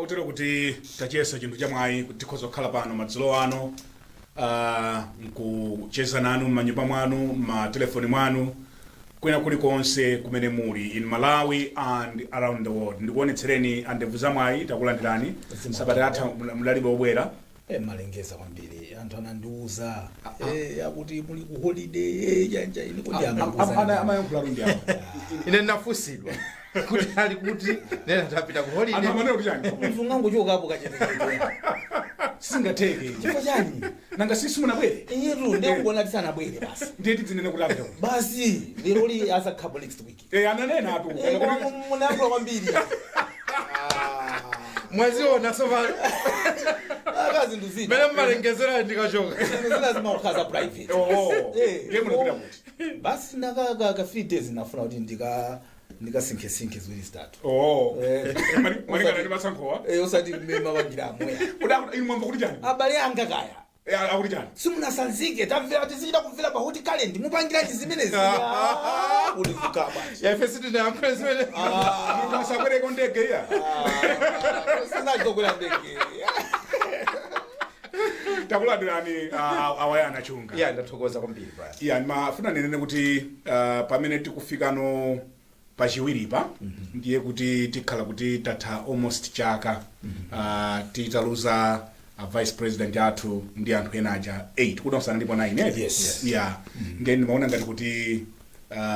Kotero kuti tachiyesa chinthu chamwayi kuti tikhoza kukhala pano madzulo ano nkucheza nanu m'manyumba mwanu, m'matelefoni mwanu, kwina kulikonse kumene muli in Malawi and around the world. Ndikuonetsereni andevu zamwayi, takulandirani. Sabata yatha mudalibe obwera. Malengeza kwambiri, anthu anandiuza akuti muli ku holiday, janja ine kodi amakuuza? Amayankhula ndi awo. Ine ndinafunsidwa kuti ali kuti, nena tapita ku Anthu holiday. amanena kuti chani? Munthu ungangochokapo kachetechete? Sizingatheke. Chifukwa chani? Nanga sisi munabwere? Iyetu ndikungona tisanabwere basi. Ndiye tidzinene kuti apita kuti? Basi, lero li asakhapo next week. Ananena atu. Koma munayankhula kwambiri. Mwaziona tsopano. Aka zinthu zina Mene mmalengezera ndikachoka. Zinthu zina zimakhala private. Oh. Ndiye munapita kuti? Basi, ndaka ka 3 days, nafuna kuti ndikasinkhesinkhe ziwiri zitatu. Oh. Malingana ndi masankhowa. Osati mmene mapangira amoya. Kuda inu mwamva kuti chani? Abale anga kaya. Akuti chani? Simunasanzike, tamvera, tizichita kumvera pa Hot Current, mupangiranji zimenezi kuti zikhala bwanji? Ife sitinayankhule zimene. Munthu asakwereko ndege iya. Sinazokwera ndege. Takulandirani awayana chunga. Ya, ndathokoza kwambiri, Brian. Ya, ndimafuna ninene kuti pamene tikufikano pachiwiripa, ndiye kuti tikhala kuti tatha almost chaka titaluza a vice president athu ndi anthu ena aja 8, kuti onse analipo 9, eh? Yes. Yeah, ndiye ndimaona ngati kuti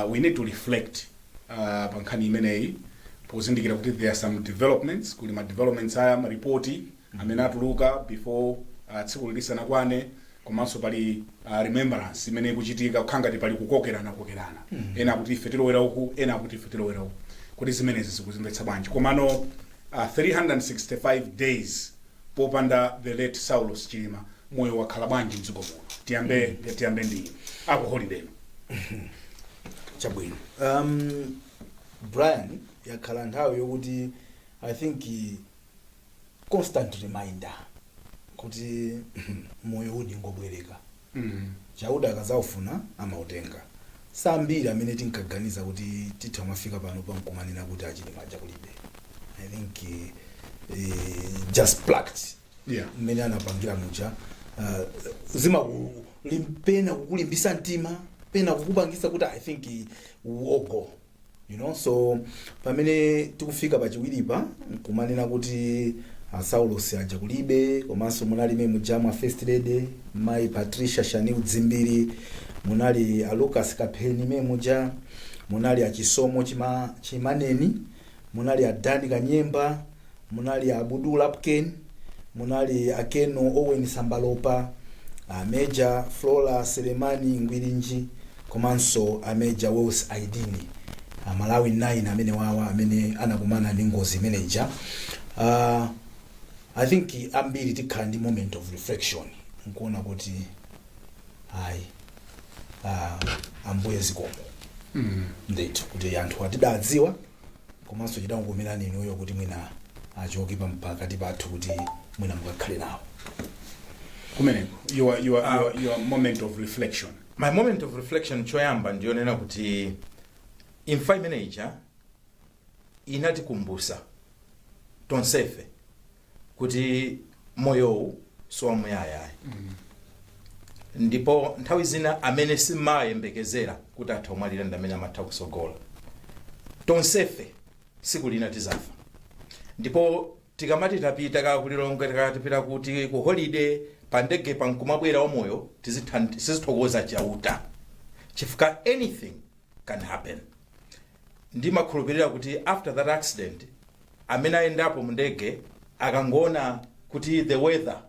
we need to reflect pa nkhani imeneyi, pozindikira kuti there are some developments, kuli ma developments aya, maripoti amene atuluka before tsiku lisanakwane, komanso pali remembrance imene ikuchitika, kukhala ngati pali kukokerana kokerana, ena akuti ife tilowera uku, ena akuti ife tilowera uku, kuti zimenezi zikuzimvetsa bwanji? Komano 365 days popanda the late Saulos Chilima, moyo wakhala bwanji mdziko muno? Tiyambe ndi aku holiday. Chabwino, Brian, yakhala nthawi yokuti I think constant reminder kuti moyo udi ngobwereka. Chauta akazaufuna amautenga. Sambiri amene tinkaganiza kuti titha mafika pano pankumanena kuti aChilima aja kulibe. I think just plucked mmene anapangira muja, pena kukulimbisa mtima, pena kukupangisa kuti I think we all go. So pamene tikufika pachiwiripa nkumanena kuti Saulos aja kulibe, komanso munali mujamwa First Lady Mayi Patricia Shanil Dzimbiri, munali a Lucas Kapheni memuja, munali aChisomo Chimaneni, munali a Dani Kanyemba, munali a Abdul Lapken, munali a Keno Owen Sambalopa, a Major Flora Selemani Ngwirinji, komanso a Major Wells Aidini, Amalawi 9 amene wawa amene anakumana ndi ngozi imeneja. I think ambiri tikhala ndi moment of reflection nkuona kuti ayi, Ambuye zikomo ndithu kuti anthu atidadziwa, komanso chidakukomerani inuyo kuti mwina achoke pakati pathu kuti mwina mukakhale nawo. Kumeneko your moment of reflection? My moment of reflection, choyamba ndiyonena kuti imfa imeneija inatikumbusa tonsefe kuti moyowu siwamuyaya, ndipo nthawi zina amene simayembekezera kuti atha kumwalira ndi amene amatha kusogola. Tonsefe siku lina tizafa, ndipo tikamati tapita ka kuLilongwe, tikatipita kuti ku holiday, pa ndege pankumabwera wamoyo, tizithokoza Chauta chifukwa anything can happen. Ndimakhulupirira kuti after that accident, amene ayendapo mu ndege akangoona kuti the weather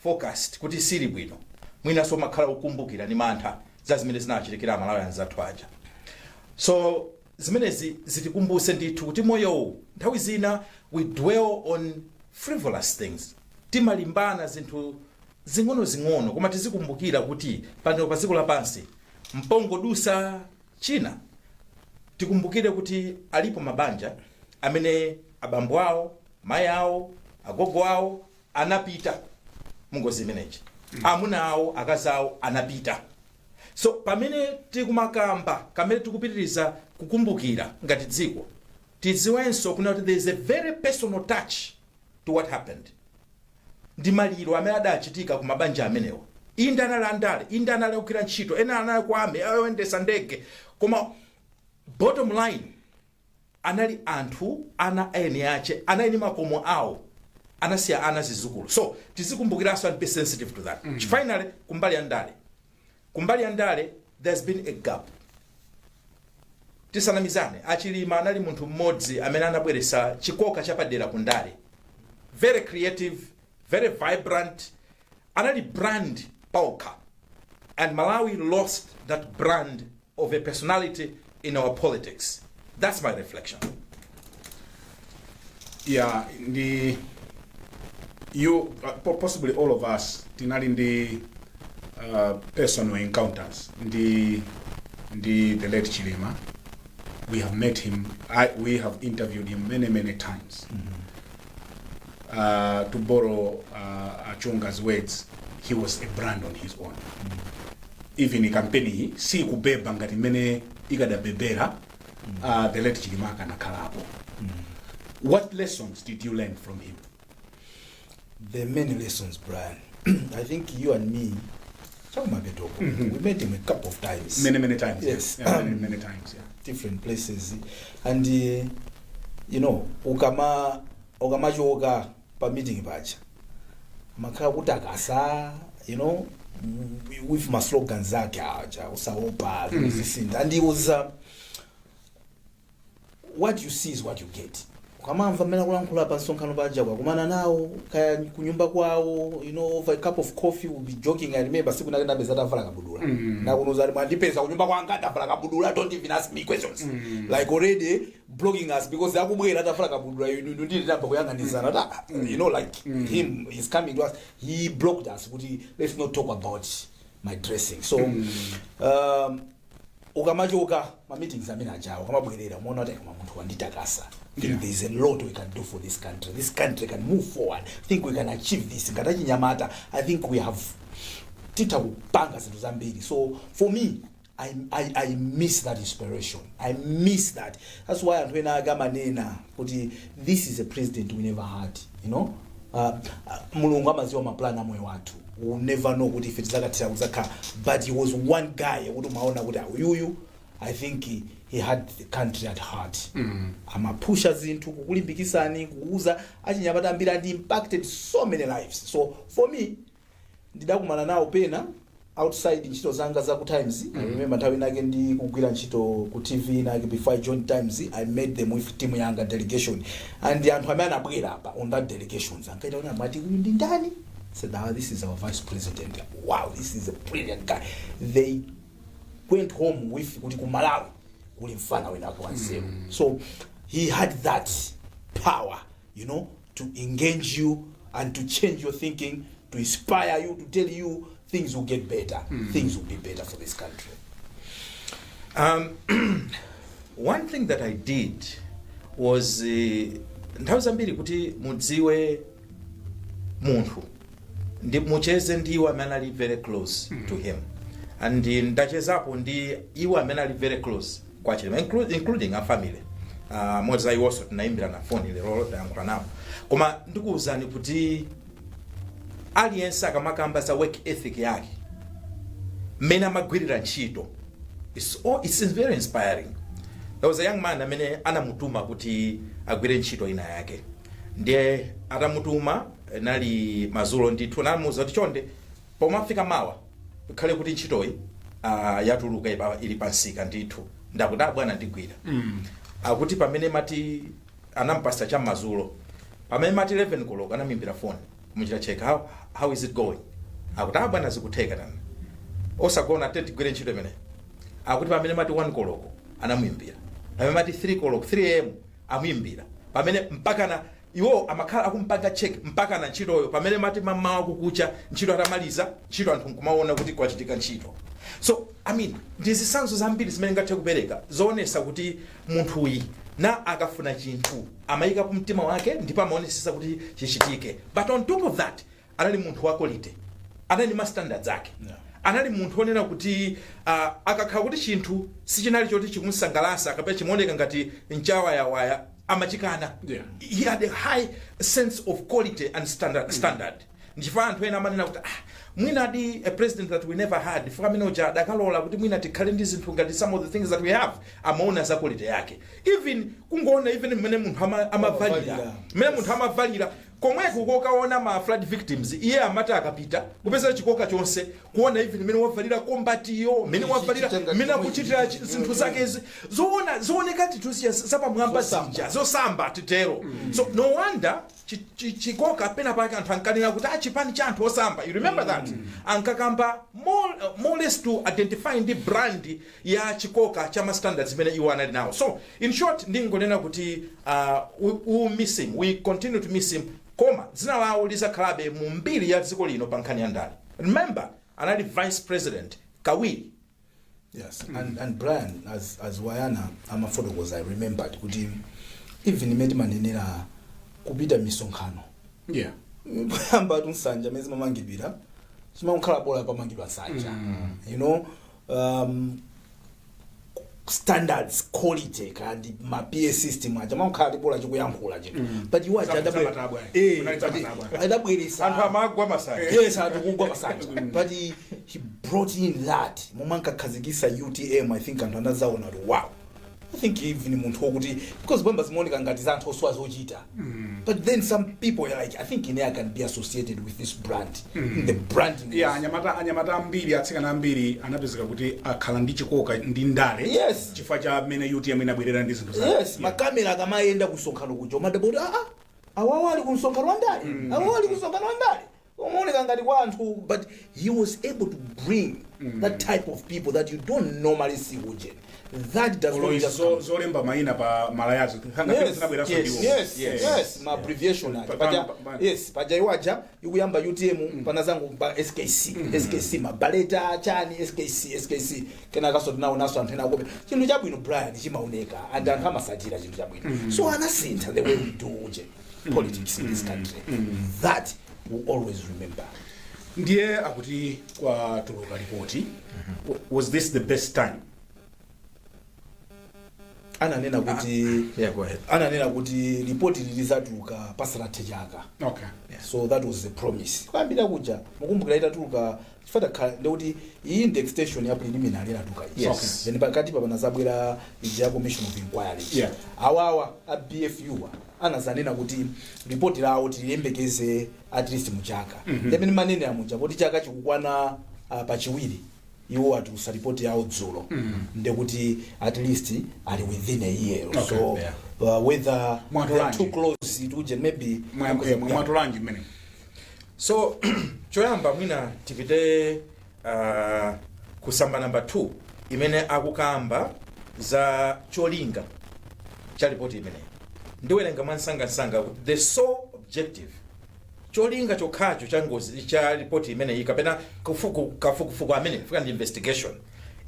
forecast kuti sili bwino, mwinanso makhala ukumbukira ndi mantha za zimene zinachitikira Amalawi anzathu aja. So zimenezi zitikumbuse ndithu kuti moyowu nthawi zina we dwell on frivolous things, timalimbana zinthu zing'ono-zing'ono, koma tizikumbukira kuti pano pa dziko lapansi mpongodusa. China, tikumbukire kuti alipo mabanja amene abambo awo, mayi awo, agogo awo anapita mungozi imeneji, amuna awo, akazi awo anapita. So pamene tikumakamba, kamene tikupitiriza kukumbukira ngati dziko, tidziwenso kuna kuti there is a very personal touch. to what happened. Ndi maliro amene adachitika ku mabanja amenewa. Inde anali andale, inde anali kugwira ntchito, ena anali kwame ayendesa ndege, koma bottom line anali anthu, ana eni ache anali ndi makomo awo, anasiya ana, zizukulu. So tizikumbukiranso and be sensitive to that. Finally, kumbali ya ndale there's been a gap. Tisanamizane, Achilima anali munthu mmodzi amene anabweretsa chikoka chapadera ku ndale, very creative, very vibrant. Anali brand paokha, and Malawi lost that brand of a personality in our politics. That's my reflection. Yeah, ndi you possibly all of us tinali ndi personal encounters ndi the late Chilima. We have met him. We have interviewed him many, many times. To borrow Achunga's words, he was a brand on his own. Even kampeni iyi sikubeba ngati mmene ikadabebera the late Chilima akanakhalapo. What lessons did you learn from him? There are many lessons, Brian. I think you and me, chakumapetoko, we met him a couple of times. Many, many times. Yes. Yeah, many, many times, yeah. Different places. And ukamachoka pa meeting paja, makhala kuti akasa with ma slogans ake aja, usaopa zisinda. And he was what you see is what you get. Ukamamva mmene akulankhula pa msonkhano paja, ukakumana nawo kaya kunyumba kwawo, over a cup of coffee, will be joking. I remember siku nake ndapeza atavala kabudula. Nakunuza ali, "Mwandipeza kunyumba kwanga ndavala kabudula, don't even ask me questions," like already blocking us because akubwera atavala kabudula. Ndili tamba kuyang'anizana ta, like him is coming to us. He blocked us kuti let's not talk about my dressing. So ukamachoka ma meetings amene ajawo, ukamabwerera, umaona kuti koma munthu wanditakasa. I think there is a lot we can do for this country. This country can move forward. I think we can achieve this. Ngati achinyamata, I think we have, titha kupanga zinthu zambiri. So for me, I miss that inspiration. I miss that. That's why anthu ena ake amanena kuti this is a president we never had. Mulungu amaziwa maplan a moyo wathu. We never know kuti ife tizakathira kuzakhala, but he was one guy kuti umaona kuti uyuyu, I think he had the country at heart. Amapusha zinthu, kukulimbikisani, kukuuza achinyamata ambiri, and impacted so many lives. So for me, ndidakumana nawo pena outside ntchito zanga za ku Times. I remember nthawi inake ndi kugwira ntchito ku TV inake before I joined Times. I met them with team yanga, delegation, and anthu amene anabwera apa on that delegations ankaita kuti amati, "Uyu ndi ndani?" Said, "Ah, this is our vice president. Wow, this is a brilliant guy." They went home with kuti ku Malawi kuli mfana wina wake wanzeru. So he had that power to engage you and to change your thinking, to inspire you, to tell you things will get better, things will be better for this country. One thing that I did was nthawi zambiri kuti mudziwe munthu ndi mucheze ndi iwo amene ali very close to him, and ndachezapo ndi iwo amene ali very close kwa Chilima, including a family. Modzi uh, iwonso tinayimbira na foni lero, tayankhula nawo. Koma ndikuwuzani kuti aliyense akamakamba za work ethic yake, mmene amagwirira ntchito, it's very inspiring. There was a young man amene anamutuma kuti agwire ntchito ina yake. Ndiye atamutuma, nali mazulo ndithu, namuwuza kuti chonde pomafika mawa ikhale kuti ntchitoyi yatuluka, ili pansika ndithu. Ndakuti, "Abwana, ndigwira." Akuti pamene mati anampasa cha mazulo, pamene mati 11 koloko, anamuimbira phone kumuchita check, How is it going?" Akuti, "Abwana, zikutheka tana, osagona, te tigwire ntchito imeneyi." Akuti pamene mati 1 koloko anamuimbira, pamene mati 3 koloko, 3 am amuimbira, pamene mpakana iwo amakhala akumpanga check mpakana ntchitoyo. Pamene mati mamawa kukucha, ntchito atamaliza ntchito, anthu nkumaona kuti kwachitika ntchito. So I mean, ndi zitsanzo zambiri zimene ngathe kupereka zoonesa kuti munthuyi na akafuna chinthu amayikapo mtima wake ndipo amaonesesa kuti chichitike. But on top of that, anali munthu wa quality, anali ma standards ake. Anali munthu onena kuti akakhala kuti chinthu sichinali choti chikumsangalasa kapena chimaoneka ngati mchawayawaya, Amachikana. Yeah. He had a high sense of quality and standard. Ndichifukwa anthu ena amanena kuti, ah, mwina adi a president that we never had, chifukwa amene uja adakalola kuti mwina tikhale ndi zinthu ngati some of the things that we have. Amaona za quality yake, even kungoona even mmene munthu amavalira, Amavalira. mmene munthu amavalira komweko kokaona ma flood victims. Iye amati akapita kupeza chikoka chonse, kuona even mmene wavalira kombatiyo, mmene wavalira, mmene akuchitira zinthu zakezi, zoona zooneka titusiya zapamwamba. Zosamba. Zija zosamba titero. So no wonder chikoka pena pake anthu ankanena kuti, ah, chipani cha anthu osamba. You remember that ankakamba more or less to identify ndi brand ya chikoka cha ma standards zimene iwo anali nawo. So in short, ndingonena kuti we miss him, we continue to miss him, koma dzina lawo lizakhalabe mu mbiri ya dziko lino pa nkhani ya ndale. Remember, anali vice president kawiri. Yes, and Brian, as Wayana amafotokoza, I remembered kuti even imene timanenera kupita misonkhano, kuyamba tu nsanja amene zimamangidwira, chimakhala bola pamangidwa nsanja, standards, quality, kandi ma PA system aja makhala bola chikuyankhula chinthu, but iwo aja Zamatabwa. Kunali zamatabwa. Adabweresa Anthu amagwa masanja. Yes, anthu kugwa masanja, but he brought in that momwe ankakhazikisa UTM. I think anthu anazaona kuti, wow, I think even munthu wokuti, because bwamba zimaoneka ngati za anthu osowa zochita, but then some people are like, I think ine I can be associated with this brand. The branding Yeah, anyamata ambiri, atsikana ambiri anapezeka kuti akhala ndi chikoka ndi ndale chifukwa cha mmene UTM inabwerera ndi zinthu zake. Yes, makamera akamayenda kusonkhano kuja, umadabwa kuti, aa, awawo ali ku msonkhano wa ndale, awawo ali ku msonkhano wa ndale, umaoneka ngati kwa anthu, but he was able to bring that type of people that you don't normally see uje. That does not just come. Zolemba mayina pa malayazo zinabweranso ndiwo. Yes, ma abbreviation aja. Paja yes, paja iwaja ikuyamba UTM, panazangu pa SKC, SKC, mabaleta chani, SKC, SKC, kenakaso tinaonanso anthu ena akope. Chinthu chabwino, Brian, chimaoneka and anthu amasatira chinthu chabwino. So anasintha the way we do uje politics in this country that we always remember. Ndiye akuti kwatuluka ripoti. Was this the best time? Ananena kuti Yeah, go ahead. Ananena kuti ripoti lilizatuluka pasanathe chaka. So that was the promise kuyambira kuja. Mukumbukira itatuluka, chifukwa ndikuti iyi ndi extension ya preliminary inatuluka iyi. Then pakati pa panazabwera ija ya commission of inquiry. Awawa a BFU anazanena kuti ripoti lawo tiliyembekeze at least muchaka. Ndemene manene amuja kuti chaka chikukwana pachiwiri, iwo atulusa ripoti yawo dzulo, ndekuti at least ali within a year. So whether Mwatolanji. they are too close to maybe Mwatolanji mmene? So choyamba mwina tipite kusamba namba 2 imene akukamba za cholinga cha ripoti imeneyi. Ndiwerenga mwansangasanga kuti the sole objective, cholinga chokhacho cha ngozi cha ripoti imeneyi kapena kafukufuku amene fika ndi investigation,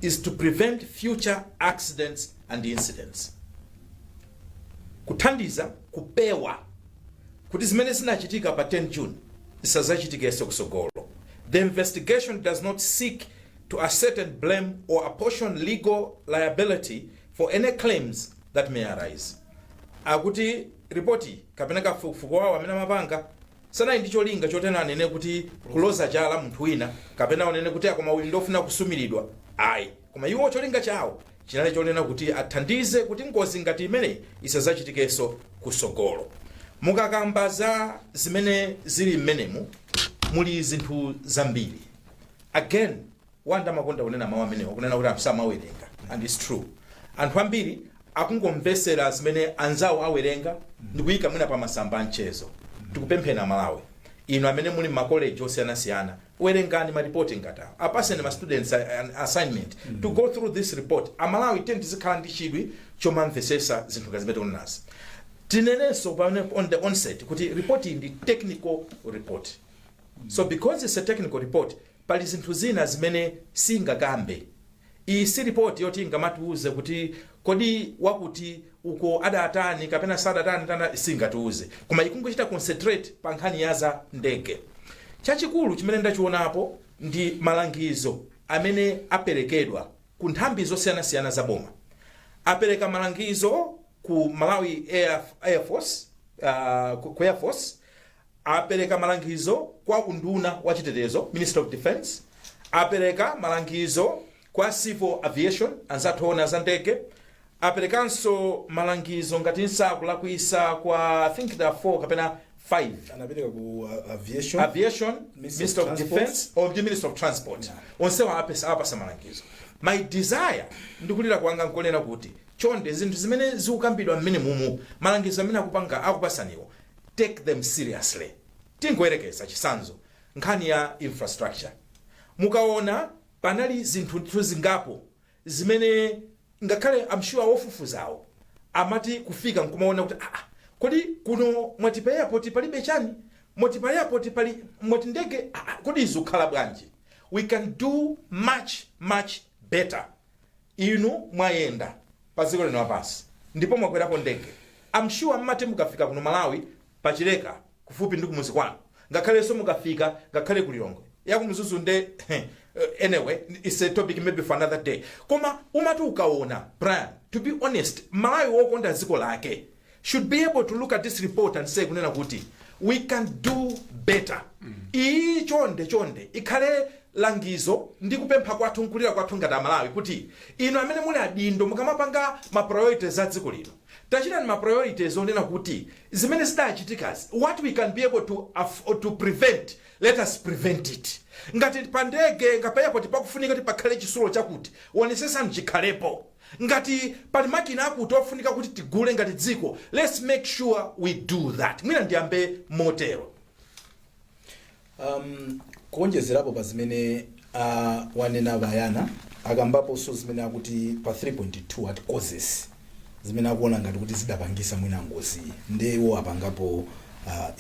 is to prevent future accidents and incidents, kuthandiza kupewa kuti zimene zinachitika pa 10 June zisazachitikenso kusogolo. The investigation does not seek to ascertain blame or apportion legal liability for any claims that may arise. Akuti ripoti kapena kafukufuku wawo amene amapanga sanali ndi cholinga chotena anene kuti kuloza chala munthu wina kapena anene kuti akoma uyu ndofuna kusumiridwa, ayi. Koma iwo cholinga chawo chinali chonena kuti athandize kuti ngozi ngati imeneyi isazachitikenso kusogolo. Mukakamba za zimene zili mmenemu, muli zinthu zambiri. Again, wanda amakonda kunena mawu amenewa, kunena kuti anthu samawerenga, and it's true. Anthu ambiri akungomvesera zimene anzawo awerenga ndikuyika mwina pa masamba a mchezo. Tikupemphena Malawi inu amene muli m'makoleji osiyanasiyana, werengani maripoti ngati awa, apaseni ma students an assignment to go through this report. Amalawi, tiyeni tizikhala ndi chidwi chomamvesesa zinthu ngati zimene tikunenazi. Tinenenso pamene on the onset kuti report iyi ndi technical report. So because it's a technical report, pali zinthu zina zimene singakambe. Iyi si report yoti ingamatiuze kuti kodi wakuti uko adatani kapena sadatani tana, singatiuze, koma ikungochita concentrate pa nkhani ya za ndege. Chachikulu chimene ndachionapo ndi malangizo amene aperekedwa ku nthambi zosiyanasiyana za boma. Apereka malangizo ku Malawi Air Force, ku Air Force, apereka malangizo kwa unduna wa chitetezo, Minister of Defense, apereka malangizo kwa Civil Aviation, anzathu oona za ndege, aperekanso malangizo, ngati nsakulakwisa, kwa, I think there are four kapena five. Anapereka ku aviation, Aviation, Minister Minister of of Transport. Defense or the Minister of Transport. Onsewa apasa malangizo. My desire, ndikulira kwanga, nkonena kuti chonde, zinthu zimene zikukambidwa mmene mumu, malangizo amene akupanga, akupasaniwo, take them seriously. Tingoyerekeza chisanzo, nkhani ya infrastructure. Mukaona panali zinthu ndithu zingapo zimene ngakhale, I'm sure, wofufuzawo amati kufika nkumaona kuti, ah, kodi kuno mwati pa airport palibe chani, mwati pa airport pali, mwati ndege, ah, ah, kodi izikhala bwanji? We can do much, much better. Inu mwayenda pa dziko lino lapansi ndipo mwakwerapo ndege. I'm sure mmati mukafika kuno Malawi, pachileka, kufupi ndi kumuzi kwanu, ngakhalenso mukafika ngakhale kulilongwe, yakumzuzu nde, anyway, it's a topic maybe for another day. Koma umati ukaona, Brian, to be honest, Malawi wokonda dziko lake should be able to look at this report and say kunena kuti we can do better. Iyi chonde chonde ikhale langizo ndi kupempha kwathu, nkulira kwathu ngati Amalawi, kuti inu amene muli adindo, mukamapanga ma priorities a dziko lino, tachitani ma priorities onena kuti zimene zidachitikazi, what we can be able to prevent, let us prevent it. Ngati pa ndege, nga pa airport pakufunika kuti pakhale chisulo chakuti, onesesani chikhalepo. Ngati pali makina akuti ofunika kuti tigule ngati dziko, let's make sure we do that. Mwina ndiyambe motero. Kuonjezerapo pa zimene wanena Bayana, akambaponso zimene akuti pa 3.2 at causes zimene akuona ngati kuti zidapangisa mwina ngozi. Ndiwo apangapo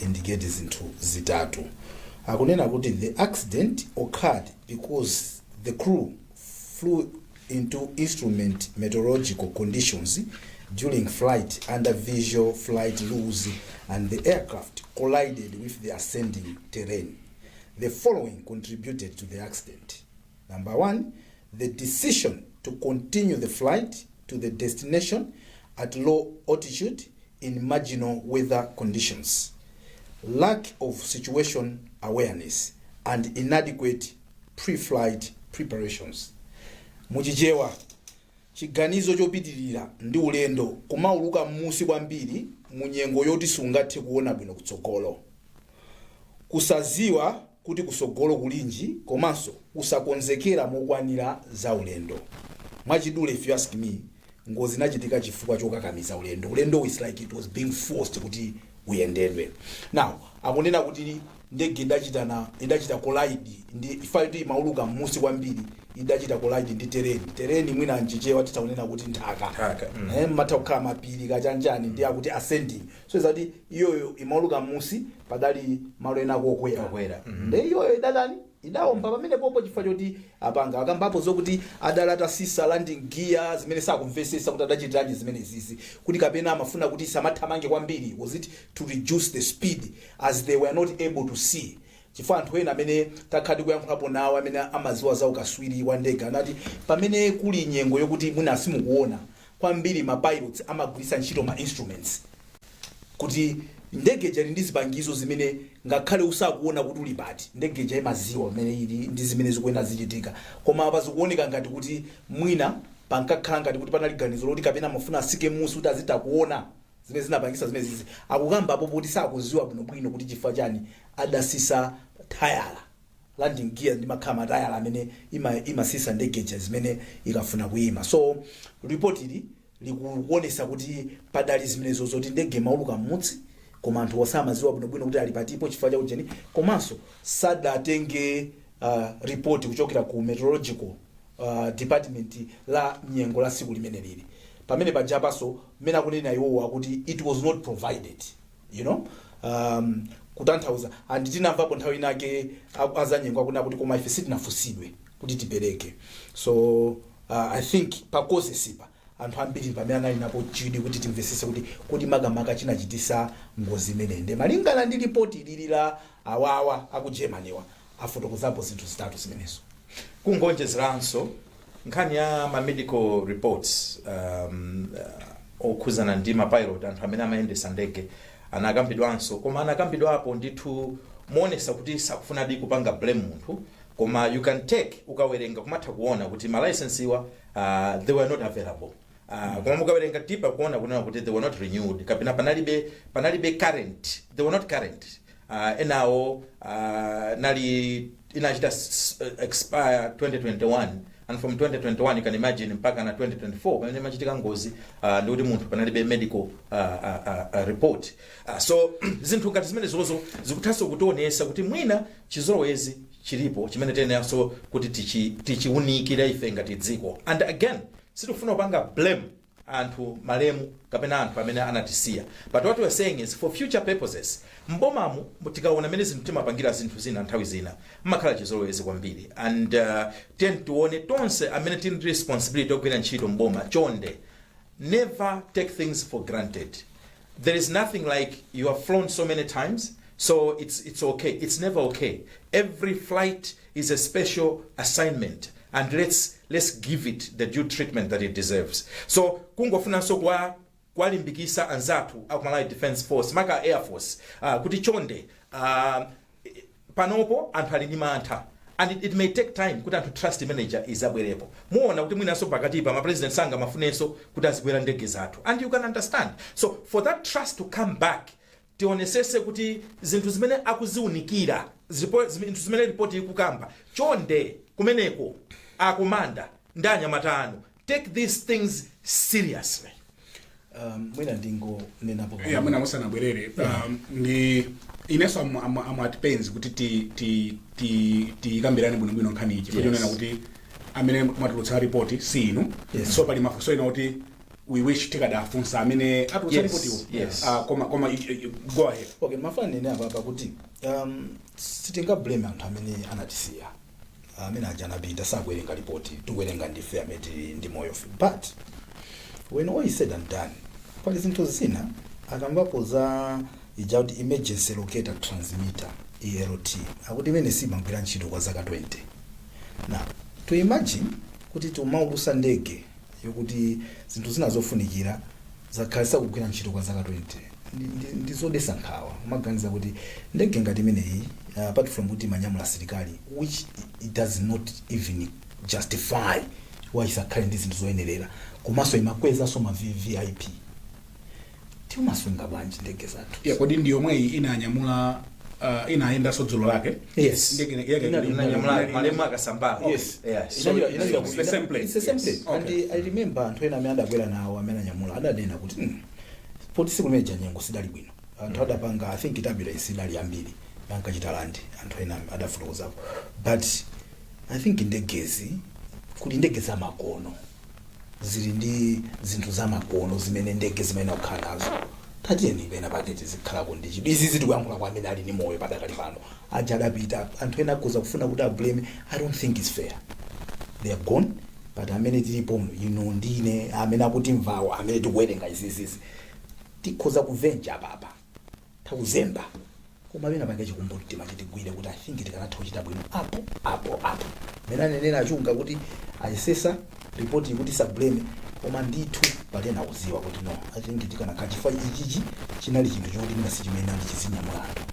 indicate zinthu zitatu. Akunena kuti the accident occurred because the crew flew into instrument meteorological conditions during flight under visual flight rules and the aircraft collided with the ascending terrain. The following contributed to the accident. Number one, the decision to continue the flight to the destination at low altitude in marginal weather conditions, lack of situation awareness, and inadequate pre-flight preparations. Muchichewa, chiganizo chopitirira ndi ulendo kumauluka m'musi kwambiri mu nyengo yoti sungathe kuona bwino kutsogolo, kusaziwa kuti kusogolo kulinji, komanso kusakonzekera mokwanira za ulendo. Mwachidule, if you ask me, ngozi inachitika chifukwa chokakamiza ulendo. Ulendo is like it was being forced kuti uyendedwe. Now akunena kuti ndege idachita collide ndi ifa kuti imauluka m'musi kwambiri, idachita collide ndi terrain. Terrain mwina mchichewa titakunena kuti nthaka. Nthaka. Mmatha kukhala mapiri kachanjani, ndi akuti ascending, so izati iyoyo imauluka m'musi, padali malo ena kokwera. Kokwera. Nde iyoyo idatani? Idawomba pamene popo, chifukwa choti apanga akambapo zokuti adali atasisa landing gear, zimene sakumvesesa kuti adachitiranji zimene zizi, kuti kapena amafuna kuti isamathamange kwambiri. Was it to reduce the speed as they were not able to see? Chifukwa anthu ena amene takhala tikuyankhulapo nawo, amene amaziwa za ukaswiri wa ndege, anati pamene kuli nyengo yokuti mwina simukuona kwambiri, ma pilots amagwiritsa ntchito ma instruments, kuti ndege ija ili ndi zipangizo zimene ngakhale usakuona kuti uli pati, ndege ija imaziwa pamene ili ndi zimene zikuyenda zichitika. Koma apa zikuoneka ngati kuti mwina pankakhala ngati kuti panali ganizo loti kapena amafuna asike musi kuti azitha kuona, zimene zinapangisa zimene zizi. Akukambapo kuti sakuziwa bwinobwino kuti chifukwa chani adasisa tayala, landing gear ndi makhala matayala amene imasisa ndegeja zimene ikafuna kuyima. So report ili likuonesa kuti padali zimenezo zoti ndege imauluka m'mutsi, koma anthu osamaziwa bwinobwino kuti ali patipo chifukwa cha ujeni, komanso sadatenge report kuchokera ku meteorological department la nyengo la siku limene lili pamene pajapanso. Mmene akunena iwowo, akuti it was not provided, kutanthauza, and tinamvapo nthawi inake azanyengo akunena kuti koma ife sitinafunsidwe kuti tipereke. So I think pa causes pa, anthu ambiri pamene anali napo chidwi kuti timvesese kuti makamaka chinachitisa ngozi imeneyi, nde malingana ndi ripoti ilili la awawa aku Germanywa, afotokozapo zinthu zitatu zimenezo. Kungonjezeranso nkhani ya ma medical reports, Okhuzana ndi mapilot, anthu amene amayendesa ndege, anakambidwanso, koma anakambidwapo ndithu moonesa kuti sakufunadi kupanga blame munthu. Koma you can take, ukawerenga kumatha kuona kuti ma license iwa they were not available. Koma mukawerenga deeper kuona kunena kuti they were not renewed kapena panalibe current, they were not current. Enawo nali inachita expire 2021, and from 2021, you can imagine, mpaka na 2024 pamene machitika ngozi, ndikuti munthu panalibe medical report. So zinthu ngati zimene zozo zikuthanso kutionesa kuti mwina chizolowezi chilipo chimene tiyeneranso kuti tichiunikire ife ngati dziko. And again, sitikufuna kupanga blame anthu malemu kapena anthu amene anatisiya, but what we're saying is, for future purposes, mbomamu tikaona mene zinthu timapangira zinthu zina, nthawi zina mmakhala chizolowezi kwambiri. And tiye tione tonse amene tili ndi responsibility yogwira ntchito mboma, chonde, never take things for granted. There is nothing like you have flown so many times, so it's okay. It's never okay. Every flight is a special assignment, and let's give it the due treatment that it deserves. So kungofunanso kwa kuwalimbikisa anzathu aku Malawi Defense Force, maka Air Force, kuti chonde, panopo anthu ali ndi mantha, and it may take time kuti anthu trust manager izabwerepo. Muona kuti mwinanso pakatipa mapresident sanga mafunenso kuti azikwera ndege zathu, and you can understand. So for that trust to come back, tionesese kuti zinthu zimene akuziunikira, zinthu zimene ripoti ikukamba, chonde kumeneko akomanda ndi anyamata anu, take these things seriously. Mwina ndingonenapo. Yeah, mwina musanabwerere, ndi inenso am at pains kuti tikambirane bwinobwino nkhani ichi, chifukwa chonena kuti amene mwatulutsa ripoti si inu. So pali mafunso ena kuti we wish tikadafunsa amene atulutsa ripotiwo. Koma go ahead. Okay, mafana nene apapa kuti sitingablame anthu amene anatisiya, amene aja anapita sakuwerenga ripoti, tikuwerenga ndife amene tili ndi moyo. But when all is said and done, pali zinthu zina akambapo za ija kuti emergency locator transmitter, ELT, akuti imene simagwira ntchito kwa zaka 20. Now to imagine kuti timaulusa ndege yokuti zinthu zina zofunikira zakhala sakugwira ntchito kwa zaka 20, ndi zodetsa nkhawa. Umaganiza kuti ndege ngati imeneyi, apart from kuti imanyamula asilikali, which it does not even justify why isakhale ndi zinthu zoyenerera, komanso imakwezanso ma VVIP, timasunga bwanji ndege zathu? Yeah, kodi ndi yomweyi inanyamula, inayendanso dzulo lake? Yes. Ndege yake Inanyamula malemu akasambala. Yes. So It's the same plane. It's the same plane. Okay. And I remember anthu ena amene adakwera nawo, amene anyamula, adanena kuti poti siku limene nyengo sidali bwino, anthu adapanga, I think turbulence idali yambiri, ankachita land, anthu ena adafotokozapo. But I think ndegezi, kuli ndege zamakono zili ndi zinthu zamakono zimene ndege zimene kukhala nazo. Tatiyeni pena pake tizikhalako ndi chidwi. Izi zitikuyankhula kwa amene ali ndi moyo padakali pano. Aja adapita, anthu ena akhoza kufuna kuti ablame. I don't think it's fair. They are gone, but amene tilipo, inu ndine, amene akutimvawo, amene tikuwerenga izizizi, tikhoza kuvenja apapa, takuzemba, koma pena pake chikumbumtima chitigwire kuti I think tikanatha kuchita bwino apo apo apo. Mene anenera achunga kuti ayesesa ripoti kuti sablame, koma ndithu palena kuziwa kuti no, I think tikanakhala, chifukwa ichichi chinali chinthu chokuti mwina sichimene ali chizinyamula anthu,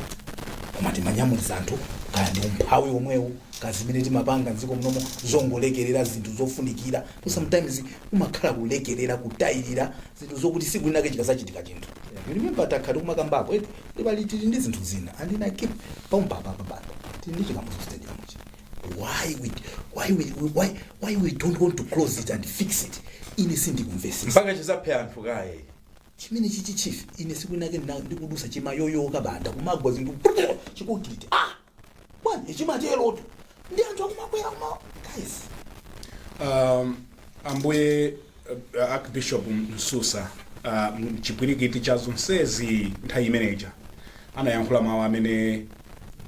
koma timanyamuliza anthu, kaya ndi umphawi omwewu, kazimene timapanga mdziko munomo, zongolekerera zinthu zofunikira. So sometimes umakhala kulekerera, kutayirira zinthu zokuti siku linake chikazachitika chinthu. You remember takhati kumakambako eti pali tili ndi zinthu zina, and I keep pampapapapapa, tili ndi Chikamuzu Stadium chi. Why we don't want to close it and fix it? Ine sindikumvesesa. Mpaka chizaphe anthu kaye? Chimene chichi, chief, ine siku linake ndikudusa, chimayoyoka banda, kumagwa zinthu, chikonkiriti, ah bwana, chimaterotu ndi anthu akumakwera kuma, guys. Ambuye Archbishop Msusa, mchipwirikiti cha zonsezi nthawi imeneja anayankhula mawu amene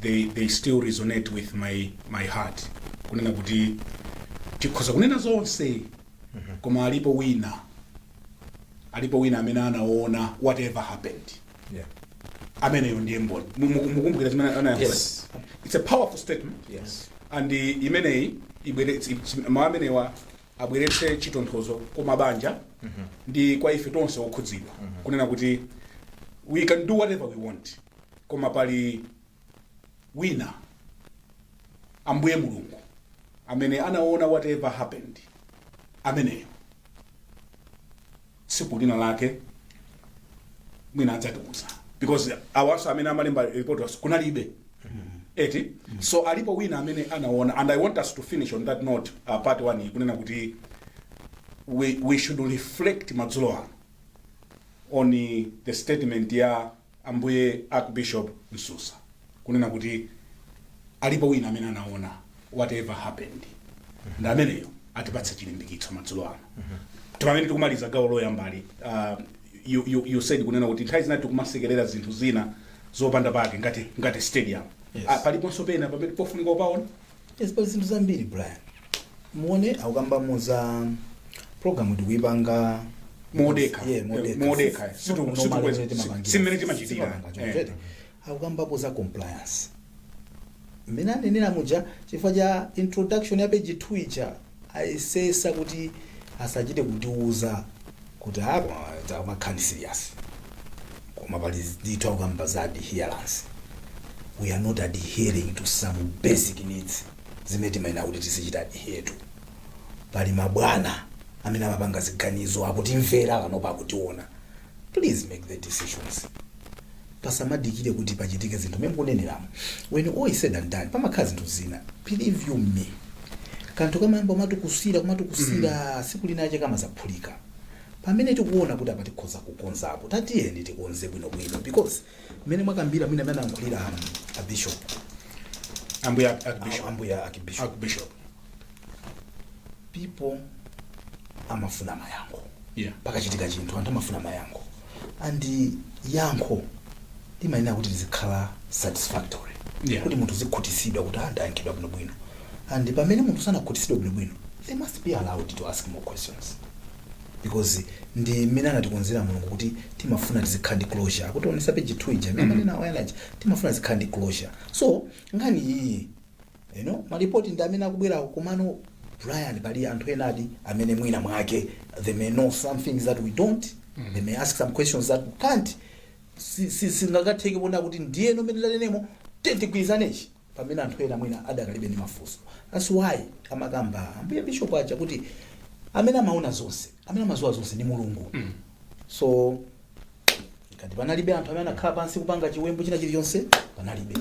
they still resonate with my heart, kunena kuti tikhoza kunena zonse, koma alipo wina amene anaona whatever happened. Ameneyo ndiye mboni. Mukumbukira zimene anayankhula? Yes. It's a powerful statement. And imeneyi ibwere, mawu amenewa. Abweretse chitonthozo kwa mabanja ndi kwa ife tonse okhudzidwa, kunena kuti we can do whatever we want, koma pali wina, Ambuye Mulungu, amene anaona whatever happened. Ameneyo tsiku lina lake mwina adzatiuza, because awaso amene amalemba report was kunalibe eti. So alipo wina amene anaona, and I want us to finish on that note, part 1, kunena kuti we should reflect madzulo ano on the statement ya Ambuye Archbishop Msusa, kunena kuti alipo wina amene anaona whatever happened, ndi ameneyo atipatse chilimbikitso madzulo ano pamene tikumaliza gawo loyambali. You said kunena kuti nthawi zina tikumasekerera zinthu zina zopanda pake ngati stadium. Yes. Paliponso pena pamene pofunika upaona? Yes, pali zinthu zambiri, Brian. Muone, akukambamo za program tikuipanga Modekha. Yeah, modekha. Modekha. Normal imene timapangira. Si mmene timachitira. Sitimapanga choncho. Akukambapo za compliance mmene anenera muja, chifukwa cha introduction ya page 2 ija, ayesesa kuti asachite kutiuza kuti apa makhani serious, koma pali ndithu akukamba za adherence. We are not adhering to some basic needs zimene timayenera kuti tizichita adhere to. Pali mabwana amene amapanga ziganizo, akutimvera panopa, akutiona. Please make the decisions, pasamadikire kuti pachitike zinthu mmene mukuneneramo. When all is said and done, pamakhala zinthu zina, believe you me, kanthu kamayamba kumatukusira, kumatukusira, siku linache kamazaphulika. Pamene tikuona kuti apa tikhoza kukonzapo, tatiyeni tikonze bwinobwino, because mmene mwakambira, mwina amene anayankhulira a bishop, Ambuye Archbishop. Ambuya Archbishop, Archbishop. People amafuna mayankho. Pakachitika chinthu, anthu amafuna mayankho, and yankho limayenera kuti lizikhala satisfactory, kuti munthu zikhutisidwa kuti andayankhidwa bwinobwino. And pamene munthu sanakhutisidwe bwinobwino, they must be allowed to ask more questions, because ndi mmene anatikonzera Mulungu kuti timafuna tizikhala ndi closure. Akutionesa page 2 ija imene amanena awayanaja, timafuna tizikhala ndi closure. So nkhani iyi, malipoti ndi amene akubwerawo, komano Brian, pali anthu enadi amene mwina mwake they may know some things that we don't. They may ask some questions that we can't, singakatheke kuona kuti ndiyeno mmene tanenemo tigwirizanechi, pamene anthu ena mwina adakalibe ndi mafunso. That's why amakamba Ambuye Bishop aja kuti amene amaona zonse, amene amaziwa zonse ndi Mulungu. So ngati panalibe anthu amene anakhala pansi kupanga chiwembu china chilichonse, panalibe.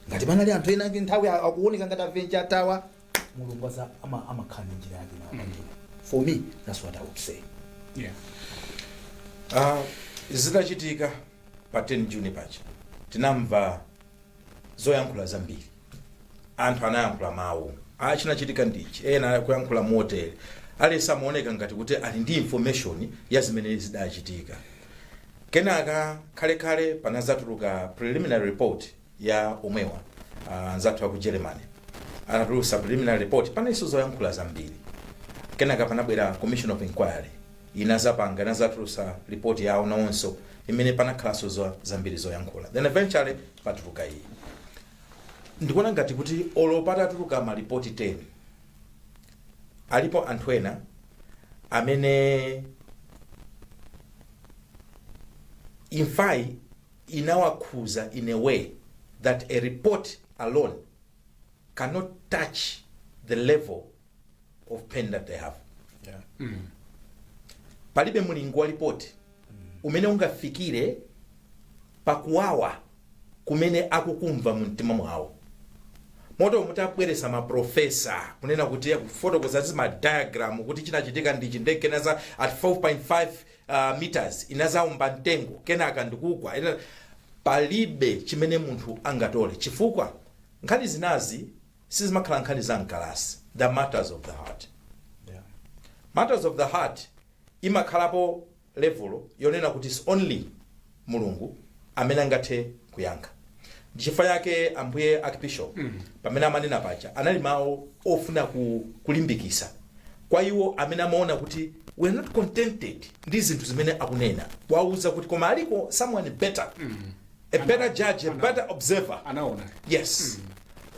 Ngati panali anthu ena ake nthawi akuoneka ngati avenja atawa, Mulungu aza amakhala ndi njira yake napangira. For me, that's what I would say. Zitachitika pa 10 June paja, tinamva zoyankhula zambiri. Anthu anayankhula mawu a chinachitika ndichi, ena akuyankhula motere, aliyense amaoneka ngati kuti ali ndi information ya zimene zidachitika. Kenaka khalekale panazatuluka preliminary report ya omwewa anzathu aku Germany. Anatulusa preliminary report, panaliso zoyankhula zambiri. Kenaka panabwera commission of inquiry, inazapanga, inazatulusa report yawo nawonso, imene panakhalanso zambiri zoyankhula. Then eventually patuluka iyi. Ndikuona ngati kuti olo patatuluka malipoti 10, alipo anthu ena amene imfayi inawakhuza in a way that a report alone cannot touch the level of pain that they have. Palibe mulingo wa ripoti umene ungafikire pakuwawa kumene akukumva mu mtima mwawo. Moto mutabweresa maprofesa kunena kuti kufotokoza zi ma diagram kuti chinachitika ndichi, ndege inaza at 4.5 meters, inazaumba mtengo, kenaka ndikugwa, palibe chimene munthu angatole, chifukwa nkhani zinazi sizimakhala nkhani za mkalasi. The matters of the heart. Matters of the heart imakhalapo level yonena kuti it's only Mulungu amene angathe kuyankha. Ndichifukwa yake Ambuye Archbishop pamene amanena paja, anali mawu ofuna kulimbikisa kwa iwo amene amaona kuti we are not contented ndi zinthu zimene akunena, wauza kuti koma aliko someone better, a better judge, a better observer. Anaona. Yes,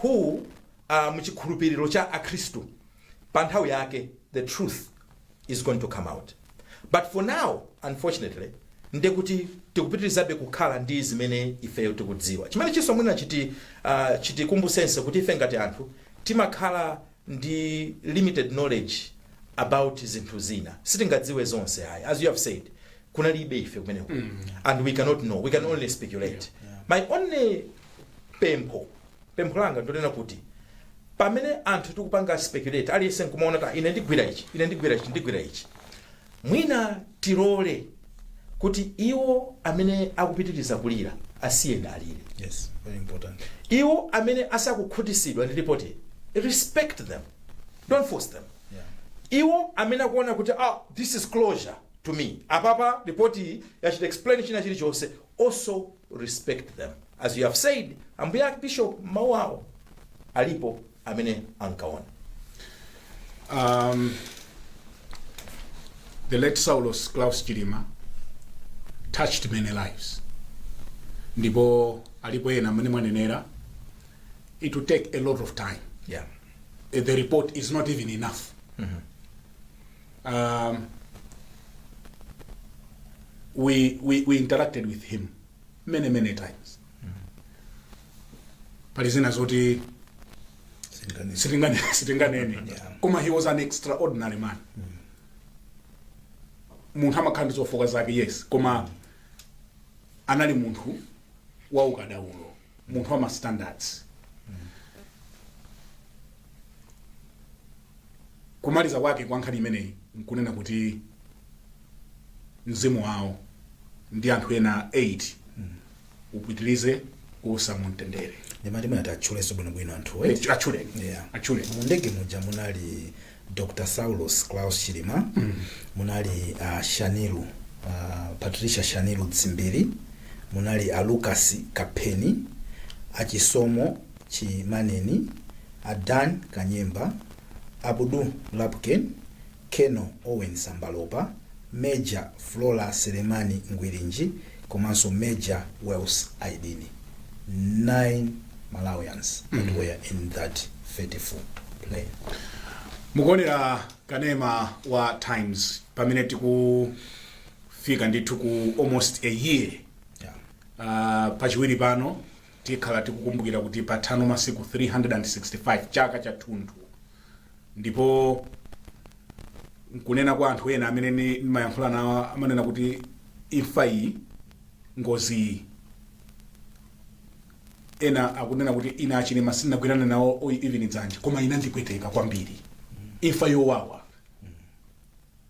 who muchikhulupiriro cha Akhristu, pa nthawi yake. the truth is going to come out. But for now, unfortunately, ndekuti tikupitirizabe kukhala ndi zimene ifeyo tikudziwa, chimene chinso mwina chitikumbusense kuti ife ngati anthu timakhala ndi limited knowledge about zinthu zina. Sitingadziwe zonse ayi. As you have said, kunalibe ife kumeneko and we cannot know, we can only speculate. My only pempho langa ndonena kuti pamene anthu tikupanga speculate, aliyense nkumaona ta ine ndigwira ichi, ine ndigwira ichi, ndigwira ichi, mwina tilole kuti iwo amene akupitiriza kulira asiyeni alire. Yes, very important. Iwo amene asakukhutisidwa ndi ripoti, respect them, don't force them. Iwo amene akuona kuti, "Ah, this is closure to me, apapa ripoti yachita explain china chilichonse," also respect them. As you have said, ambuye Bishop, mawu awo alipo amene ankaona. The late Saulos Klaus Chilima touched many lives. Ndipo alipo ena amene mwanenera, it will take a lot of time. The report is not even enough. We interacted with him many, many times. Pali zina zoti sitinganene. Koma he was an extraordinary man. Munthu amakhala ndi zofoka zake, yes, koma anali munthu wa ukadaulo, munthu wa ma standards. Kumaliza kwake kwa nkhani imeneyi nkunena kuti mzimu wawo ndi anthu ena 8 upitirize kuusa mumtendere. Ndimati mwina tatchulenso bwinobwino anthu. Atchuleni. Atchuleni. Mu ndege muja munali Dr Saulos Klaus Chilima, munali Shanilu, Patricia Shanilu Dzimbiri, munali a Lucas Kapheni, achisomo Chimaneni, a Dan Kanyemba, Abudu Lapken, Keno Owen Sambalopa, Major Flora Selemani Ngwirinji komanso Major Wells Aidini. Nine Malawians that were in that fateful plane. Mukuonera kanema wa Times pamene tikufika ndithu ku almost a year. Pachiwiri pano tikhala tikukumbukira kuti pathano masiku 365 chaka chathunthu. Ndipo nkunena kwa anthu ena amene ndimayankhula nawo, amanena kuti imfa iyi, ngozi iyi, ena akunena kuti ine achilima sindinagwirane nawo even dzanja, koma inandipweteka kwambiri, imfa yowawa.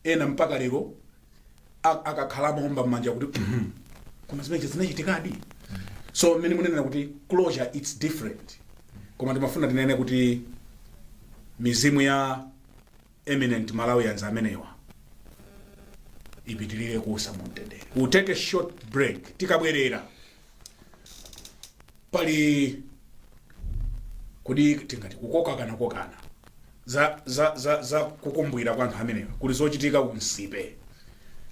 Ena mpaka lero akakhala amaomba m'manja kuti, koma zimene zinachitikadi." So mmene munenera kuti closure, it's different, koma timafuna tinene kuti mizimu ya eminent Malawians amenewa ipitirire kuusa mumtendere. We'll take a short break. Tikabwerera, pali kodi tingati kukokana kokana za kukumbukira kwa anthu amenewa. Kuli zochitika ku Nsipe,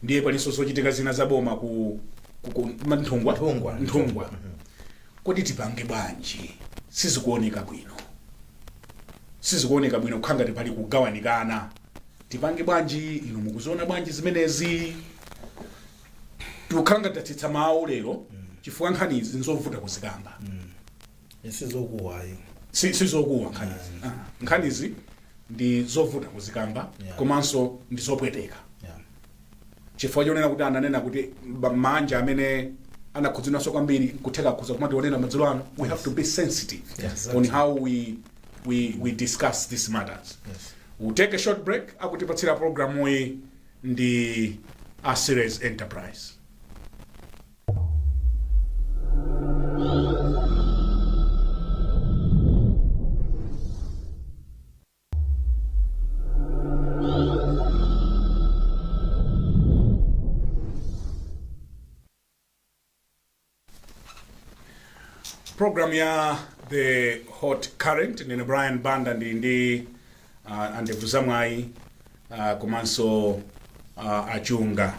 ndiye palinso zochitika zina za boma ku Nthungwa. Nthungwa. Nthungwa. Kodi tipange bwanji? Sizikuoneka bwino, sizikuoneka bwino, kukhala ngati pali kugawanikana. Tipange bwanji? Inu mukuziona bwanji zimenezi? Tikukhala ngati tatsitsa mawu lero chifukwa nkhani izi nzovuta kuzikamba. Sizokuwayo. Sizokuwa nkhanizi. Nkhanizi ndi zovuta kuzikamba komanso ndi zopweteka chifukwa chonena kuti ananena kuti manja amene anakhudzidwanso kwambiri nkutheka khuza kumationera madzulo ano. We have to be sensitive on how we discuss these matters. We'll take a short break. Akutipatsira programu iyi ndi a Series Enterprise. Program ya The Hot Current, ndine Brian Banda, ndili ndi andevu zamwayi komanso achunga.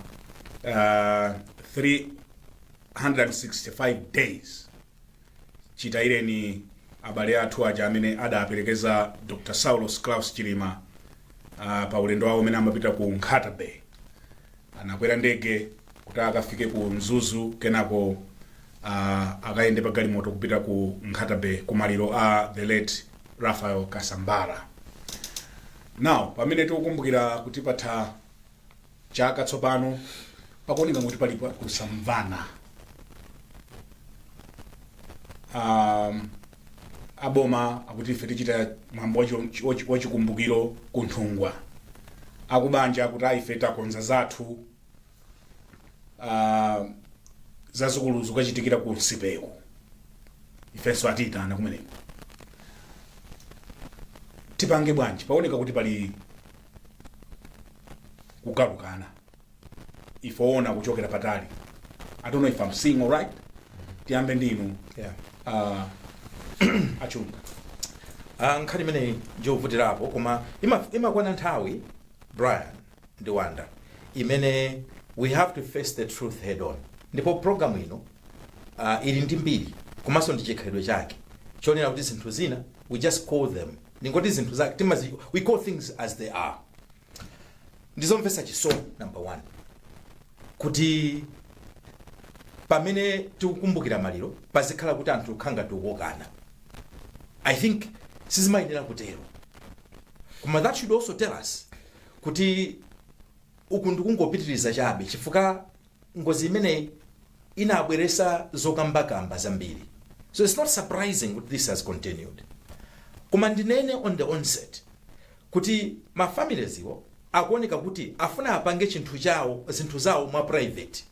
365 days chitayireni abale athu aja amene adaperekeza Dr Saulos Klaus Chilima. Pa ulendo wawo umene amapita ku Nkhata Bay, anakwera ndege kuti akafike ku Mzuzu, kenako akayende pa galimoto kupita ku Nkhata Bay kumaliro a the late Raphael Kasambara. Now, pamene tikukumbukira kuti patha chaka tsopano, pakuoneka kuti pali kusamvana. Aboma akuti ife tichita mwambo wachikumbukiro ku Nthungwa, akubanja akuti ayi, ife takonza zathu, zazikulu zikukachitikira ku Nsipeku, ifenso atiyitana kumeneko. Tipange bwanji? Paoneka kuti pali kugalukana ife oona kuchokera patali. I don't know if I'm seeing all right. Tiyambe ndinu, Achunga. Ah, nkhani imeneyi njovutirapo, koma imakwana nthawi, Brian ndi Wanda, imene we have to face the truth head on. Ndipo programu ino ili ndi mbiri komanso ndi chikhalidwe chake chonena kuti zinthu zina we just call them, ndingoti zinthu zake timazi, we call things as they are. Ndizomvetsa chisoni, number one, kuti pamene tikukumbukira maliro pazikhala kuti anthu kukhanga tikukokana. I think sizimayenera kutero, koma that should also tell us kuti uku ndikungopitiriza chabe, chifukwa ngozi imeneyi inabweresa zokambakamba zambiri, so it's not surprising kuti this has continued. Koma ndinene on the onset kuti ma families iwo akuoneka kuti afuna apange chinthu chawo, zinthu zawo mwa private,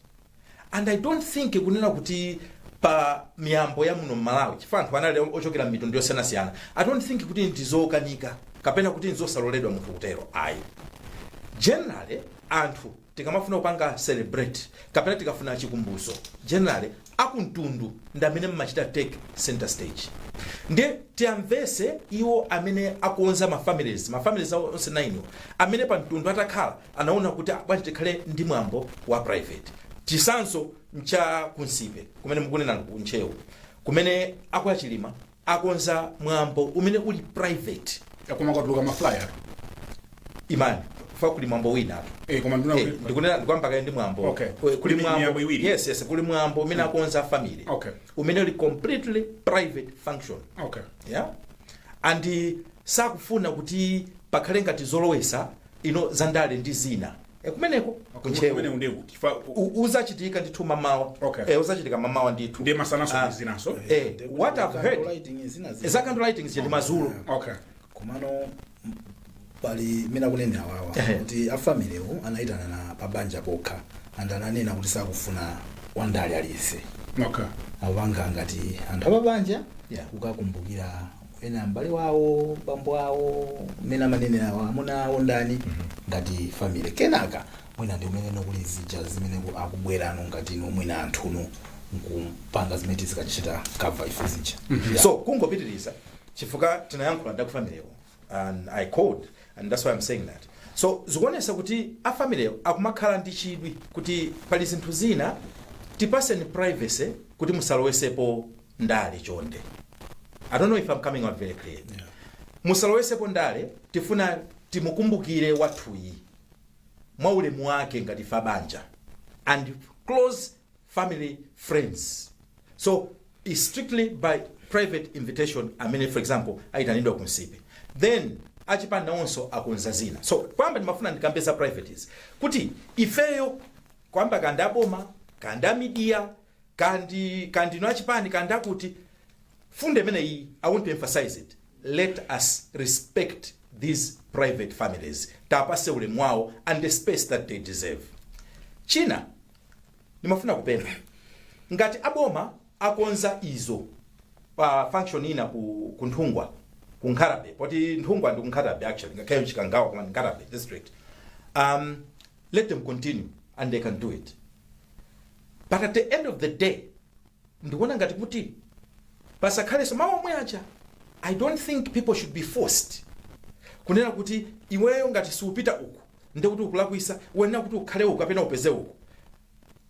and I don't think kunena kuti pa miyambo ya muno mMalawi, chifukwa anthu anali ochokera m'mitundu yosiyanasiyana, I don't think kuti ndizokanika kapena kuti ndizosaloledwa munthu kutero, ayi. Generally, anthu tikamafuna kupanga celebrate kapena tikafuna chikumbuso, generally akumtundu ndi amene mmachita take center stage. Ndiye tiyamvese iwo amene akonza ma families awo onse 9 amene pa mtundu atakhala anaona kuti, ah, bwanji tikhale ndi mwambo wa private. Chisanzo ncha ku Nsipe kumene mukunena ku Ntcheu, kumene akwachilima akonza mwambo umene uli private. Koma kwatuluka ma flyer. Imani fa, kuli mwambo wina atu. Koma nduna Ndikunena ndikwamba kaye ndi mwambo. Kuli Kuli mwambo miyambo iwiri. Yes, kuli mwambo umene akonza family umene uli completely private function. Yeah, and sakufuna kuti pakhale ngati zolowesa ino zandale ndi zina kumeneko Kumene ku Ntcheu. Ndekuti fa Uzachitika ndithu mamawa. Uzachitika mamawa ndithu. Ndiye masanaso. Zinaso. What I've heard Candlelighting zina zina. Za candlelighting zili madzulo. Komano pali mina kunena awawa kuti a family wo anayitana na pabanja pokha and ananena kuti sakufuna wandale aliyense. Awanga ngati anthu apabanja kukakumbukira ena m'bale wawo, bambo awo, mmene amanenera awo, amuna awo ndani, ngati family. Kenaka mwina ndi umene kuli zija zimene akubwerano ngati inu mwina anthuno nkupanga zimene tizikachita cover ife zija. Yeah. So kungopitiriza, chifukwa tinayankhula ndi akufamilywo and I called, and that's why I'm saying that. So zikuonesa kuti afamilywo akumakhala ndi chidwi kuti pali zinthu zina tipaseni privacy, kuti musalowesepo ndale chonde. I don't know if I'm coming out very clear. Musalowesepo ndale, tifuna timukumbukire wathuyi mwa ulemu wake ngati fa banja and close family friends. So is strictly by private invitation amene, for example, ayitanidwa ku Nsipe. Then achipani nawonso akonza zina. So kwamba ndimafuna ndikambe za privates kuti ifeyo kwamba kandi aboma, kandi a media, kandi ino achipani, kandi akuti funde imeneyi, I want to emphasize it: let us respect these private families, tapase ulemu wawo and the space that they deserve. China ndimafuna kupempha, ngati aboma akonza izo pa function ina ku Nthungwa, ku Nkhata Bay, poti Nthungwa ndi ku Nkhata Bay actually, ngakhale Chikangawa, koma Nkhata Bay district, let them continue and they can do it. But at the end of the day, ndikuona ngati kuti pasakhalenso mawu omwe aja. I don't think people should be forced kunena kuti iweyo ngati siupita uku ndikuti ukulakwisa, uyenera kuti ukhale uku kapena upeze uku.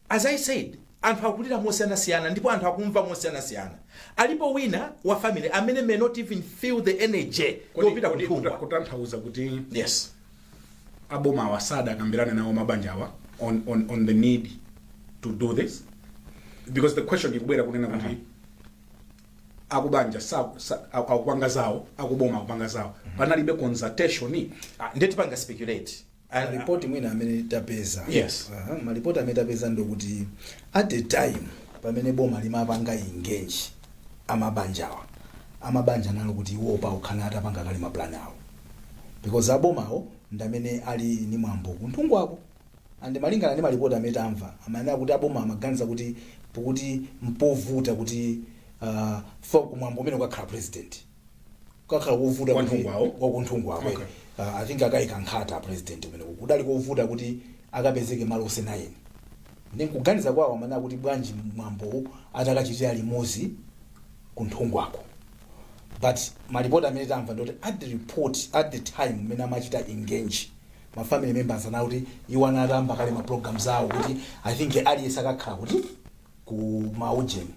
As I said, anthu akulira mosiyanasiyana ndipo anthu akumva mosiyanasiyana. Alipo wina wa family amene may not even feel the energy yopita Kodi ku Nthungwa. Kutanthauza kuti Abomawa sadakambirane nawo mabanjawa on the need to do this? Because the question ikubwera kunena kuti akubanja akupanga zawo, akuboma akupanga zawo, panalibe consultation? Ah, ndiye tipanga speculate. Malipoti mwina amene tapeza, Yes. Aha, malipoti amene tapeza ndokuti at the time pamene boma limapanga engage amabanjawa, amabanja nalo kuti iwo paokha atapanga kale mapulani awo, because abomawo ndamene ali ni mwambo kuNthungwako. And malingana ndi malipoti amene tamva, amanena kuti aboma amaganiza kuti pokuti mpovuta kuti for kumwambo umene ukakhala president, kukakhala kovuta Kwa Nthungwawo? Kwa kuNthungwako. I think akayika nkhata president umene kudali kovuta kuti akapezeke malo onse 9. Ndi nkuganiza kwawo amanena kuti bwanji mwambowu atakachitira limodzi kuNthungwako. But malipoti amene tamva ndoti at the report, at the time mmene amachita engage ma family members, anati iwo anatamba kale ma programs awo kuti I think aliyense akakhala kuti ku maujeni,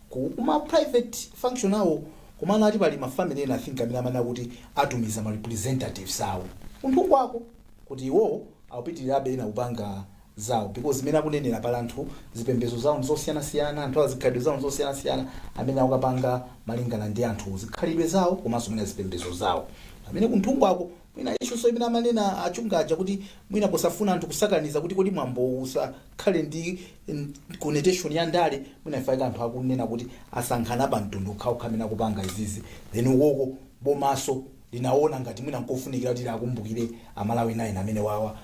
ku ma private function awo. Komano ati pali ma family ena, I think, amene amanena kuti atumiza ma representatives awo kuNthungwako kuti iwo akupitirirabe ena kupanga zawo, because zimene akunenera pali anthu zipembedzo zawo nzosiyanasiyana, anthu azikhalidwe zawo nzosiyanasiyana, amene akukapanga malingana ndi anthu zikhalidwe zawo komanso mwina zipembedzo zawo. Amene kuNthungwako mwina issue imene amanena achungaja kuti mwina kusafuna anthu kusakaniza kuti kodi mwambo usakhale ndi connotation ya ndale, mwina ifaika anthu akunena kuti asankhana pa mtundu okhaokha amene akupanga izizi. Then ukoko bomaso linaona ngati mwina nkofunikira kuti akumbukire Amalawi 9 amene wawa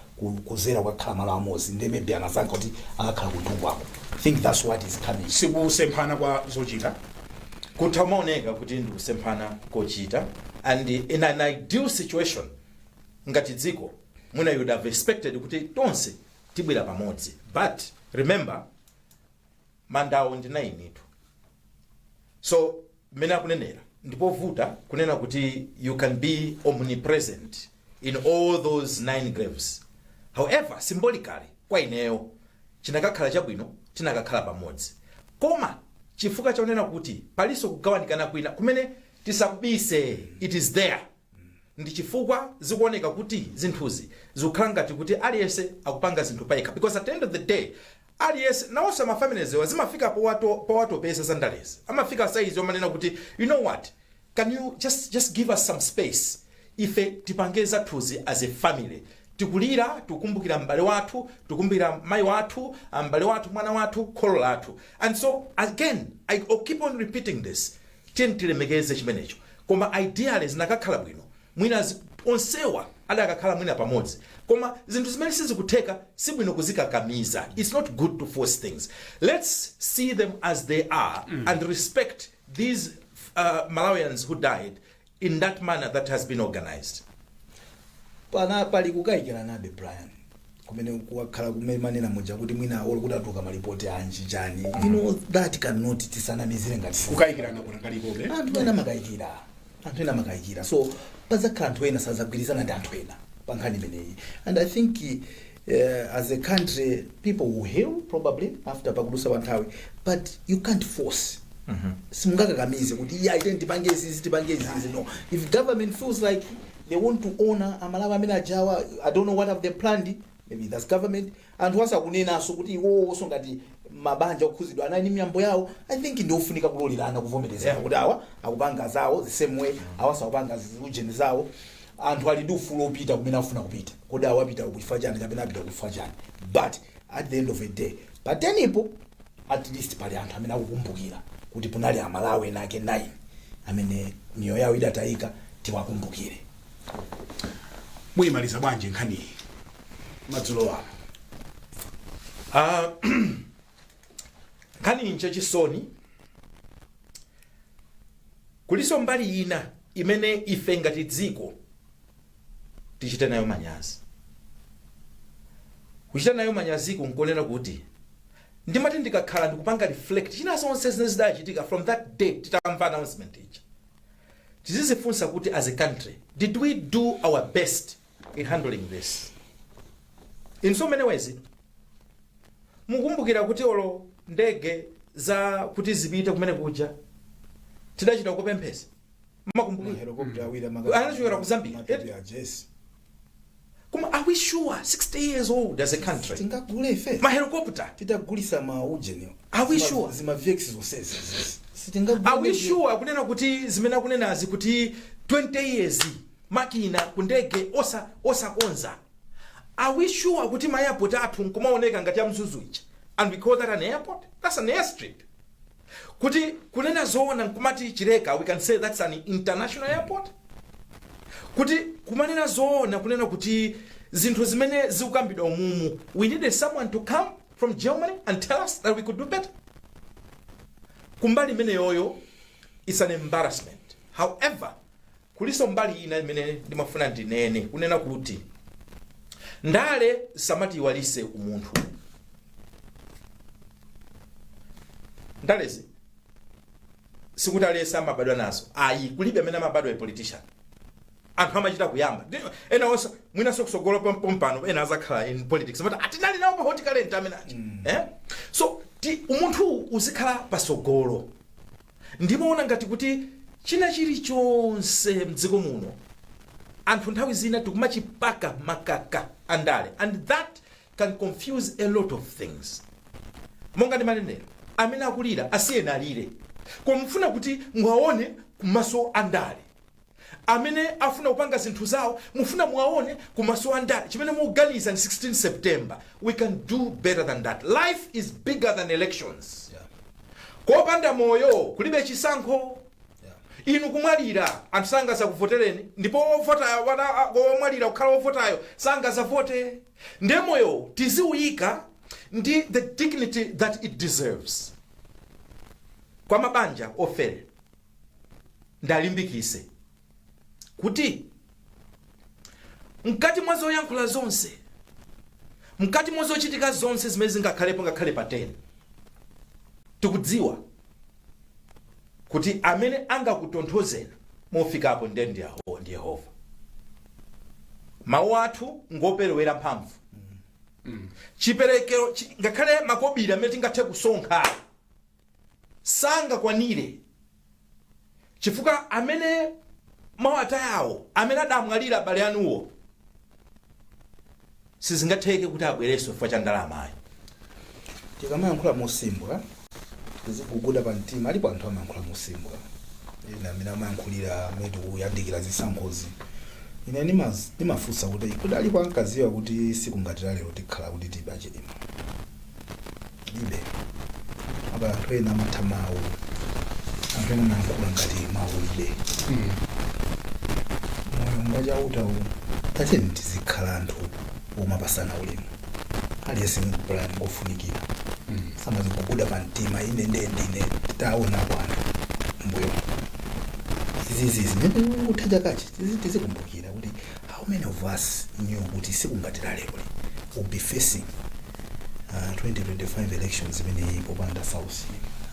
kuzera kukakhala malo amodzi, ndi maybe anasankha kuti akakhala kuNthungwako. I think that's what is coming. Sikusemphana kwa zochita? Kutha umaoneka kuti ndi kusemphana kochita, and in an ideal situation ngati dziko mwina you would have expected kuti tonse tibwera pamodzi. But remember, mandawo ndi 9 itu, so mmene akunenera ndipovuta kunena kuti you can be omnipresent in all those nine graves. However, symbolically kwa ineyo chinakakhala chabwino tinakakhala pamodzi, koma chifukwa chakunena kuti palinso kugawanikana kwina kumene tisakubise, it is there, ndi chifukwa zikuoneka kuti zinthuzi zikukhala ngati kuti aliyense akupanga zinthu payekha, because at the end of the day aliyense nawonso mafamilies zimafika powatopesa za ndalezi, amafika saizi omanena kuti, "You know what, can you just give us some space? Ife tipange zathuzi as a family. Tikulira, tikukumbukira m'bale wathu, tikukumbukira mayi wathu, m'bale wathu, mwana wathu, kholo lathu." And so again, I keep on repeating this, tiye tilemekeze chimenecho, koma ideally zinakakhala bwino mwina onsewa adakakhala mwina pamodzi. Koma zinthu zimene sizikutheka sibwino kuzikakamiza. It's not good to force things. Let's see them as they are and respect these Malawians who died in that manner that has been organized. Pana pali kukayikiranabe, Brian, kumene kuwakhala kumene manena muja kuti mwina olo kuti atuluka malipoti anji chani, you know that cannot, tisanamizire ngati Kukayikirana kuna kalipobe. Anthu ena amakayikira, anthu ena amakayikira, so pazakhala anthu ena sazagwirizana ndi anthu ena pa nkhani imeneyi. And I think as a country people will heal probably after pakudusa pa nthawi, but you can't force. Simungakakamize kuti iya ite tipange izizi, tipange izizi. No, if government feels like they want to honor Amalawi amene ajawa, I don't know what have they planned. Maybe that's government. Anthu asakunenanso kuti iwowonso ngati mabanja okhuzidwa anali ndi miyambo yawo. I think ndiofunika kulolerana, kuvomerezana kuti awa akupanga zawo the same way, awa sakupanga ujeni zawo. Anthu ali ndi ufulu opita kumene afuna kupita. Kodi awa apita kufa chani kapena apita kufa chani? But at the end of the day, patenipo at least pali anthu amene akukumbukira kuti punali Amalawi ena ake 9 amene miyoyo yawo idatayika, tiwakumbukire. Muyimaliza bwanji nkhaniyi madzulo ano? Ah, nkhani nchisoni. Kuliso mbali ina imene ife ngati dziko tichite nayo manyazi. Kuchita nayo manyaziku nkonena kuti ndimati ndikakhala ndikupanga reflect china zonse zimene zidachitika from that day titamva announcement ija, tizizifunsa kuti as a country, did we do our best in handling this? In so many ways, mukumbukira kuti olo ndege za kuti zipite kumene kuja tidachita kupemphesa, mmakumbukira? Helicopter awiri. Anachokera ku Zambia. Matupi aja, yes. Koma are we sure 60 years old as a country? Tingagule ife? Ma helicopter. Titagulisa ma ujeni. Are we sure? Zima VX zonsezi sitingagule. Are we sure kunena kuti zimene akunenazi, kuti 20 years makina kundege osakonza? Are we sure kuti ma airport athu nkumaoneka ngati ya Mzuzu ija, and we call that an airport? That's an airstrip. Kuti kunena zoona, nkumati Chileka, we can say that's an international airport? Kuti kumanena zoona, kunena kuti zinthu zimene zikukambidwa umumu, we needed someone to come from Germany and tell us that we could do better. Kumbali imeneyoyo, it's an embarrassment. However, kuliso mbali ina imene ndimafuna ndinene, kunena kuti ndale samatiyiwalise umunthu. Ndalezi sikuti aliyense amabadwa nazo, ayi. Kulibe amene amabadwa a politician. Anthu amachita kuyamba. Ena onse mwinanso kusogolo pompano ena azakhala in politics, amati atinali nawo pa Hot Current amene aja, eh? So ti umunthu uzikhala pasogolo. Ndimaona ngati kuti china chilichonse mdziko muno, anthu nthawi zina tikumachipaka makaka andale, and that can confuse a lot of things. Monga ndimanenera, amene akulira asiyeni alire, koma mufuna kuti mwaone kumaso andale. Amene afuna kupanga zinthu zawo, mufuna mwaone kumaso andale. Chimene mukuganiza ni 16 September. We can do better than that. Life is bigger than elections. Kopanda moyo kulibe chisankho. Inu kumwalira, anthu sangazakuvotereni, ndipo ovotayo omwalira kukhala ovotayo sangazavote. Ndiye moyo tiziuyika ndi the dignity that it deserves. Kwa mabanja ofere, ndalimbikise kuti mkati mwa zoyankhula zonse, mkati mwa zochitika zonse zimene zingakhalepo, ngakhale pa 10, tikudziwa kuti amene angakutonthozeni mofikapo ndiye ndi Yehova. Mawu athu ngoperewera mphamvu. Chiperekero ngakhale makobiri amene tingathe kusonkha sangakwanire, chifukwa amene mawatayawo, amene adamwalira, abale anuwo, sizingatheke kuti abwerenso chifukwa cha ndalamayo. Tikamayankhula mosimbwa, tiziguguda pa mtima. Alipo anthu amayankhula mosimbwa, ena amene amayankhulira amene tikuyandikira zisankhozi. Ine ndimafunsa kuti kodi alipo ankaziwa kuti siku ngati la lero tikhala kuti tibe Achilima? Libe apa. Anthu ena amatha mawu, anthu ena amayankhula ngati mawu libe. Moyo ngwachauta uwu. Tatiyeni tizikhala anthu omapasana ulemu. Aliyense plan ngofunikira, samaziguguda pa mtima, ine ndiye ndine. Taonapo anthu mbuyo izizi zimene kutha chakachi, tizikumbukira kuti how many of us knew kuti siku ngati la lero will be facing 2025 elections imene popanda Saulos?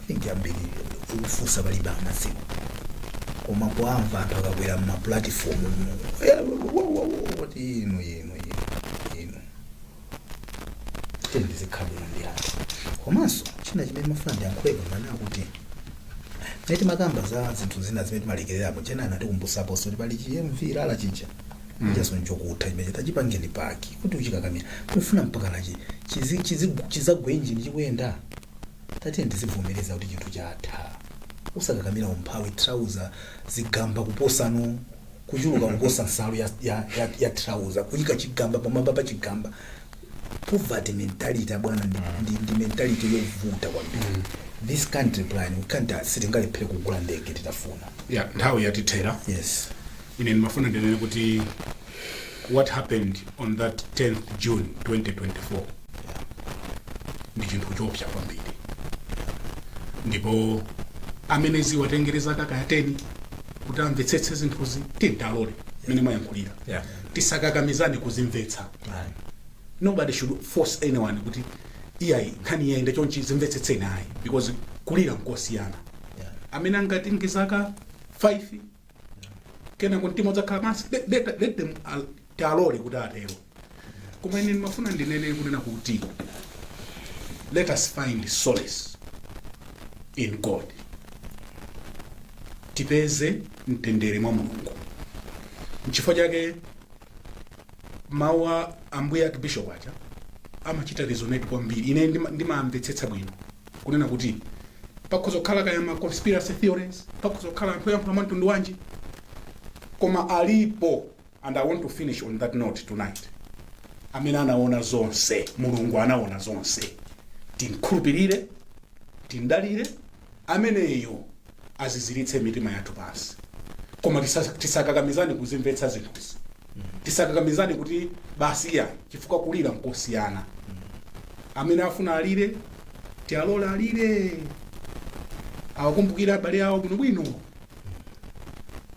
I think ambiri ukufunsa palibe amadziwa, koma kuamva anthu akakwera mma platform kuti inu, inu, inu, inu, tiyeni tizikhala bwino ndi anthu. Komanso china chimene mafuna ndiyankhulepo, manena kuti mene timakamba za zinthu zina zimene timalekererapo, chena anatikumbusaponso kuti pali chi MV Ilala chija, ichaso nchokutha chimene tachipangeni park kuti uchikakamira kufuna mpaka nachi chizagwa engine chikuyenda. Tatiye ndizivomereza kuti chinthu chatha, usakakamira umphawi. Trouser zigamba kuposano kuchuluka kuposa nsalu ya trouser, kuyika chigamba pamwamba pa chigamba. Poverty mentality, bwana, ndi mentality yovuta kwambiri. This country plan, we can't, sitingalephere kugula ndege titafuna. Ya, nthawi yatithera. Ine ndimafuna ndinene kuti what happened on that 10th June 2024 ndi chinthu choopsa kwambiri, ndipo amene ziwatengere zaka kaya 10 kuti amvetsetse zinthuzi, tintalole mmene mwayankhulira. Tisakakamizane kuzimvetsa. Nobody should force anyone kuti iyayi, nkhani iyende chonchi, zimvetsetseni, ayi, because kulira nkosiyana. Amene angatenge zaka 5 kenako mtima udzakhala pansi, let them, tialole kuti atero. Koma ine ndimafuna ndinene kunena kuti let us find solace in God. Tipeze mtendere mwa Mulungu. Nchifukwa chake Mawu a ambuye Archbishop aja amachita resonate kwambiri. Ine ndimamvetsetsa bwino kunena kuti pakhoza kukhala kaya ma conspiracy theories, pakhoza kukhala anthu oyankhula mwa mtundu wanji, koma alipo, and I want to finish on that note tonight, amene anaona zonse. Mulungu anaona zonse. Timkhulupirire, tindalire ameneyo, aziziritse mitima yathu pansi. Koma tisakakamizane kuzimvetsa zinthuzi, tisakakamizane kuti basi ya, chifukwa kulira nkosiyana. Amene afuna alire, tialole alire, awakumbukire abale awo bwinobwino,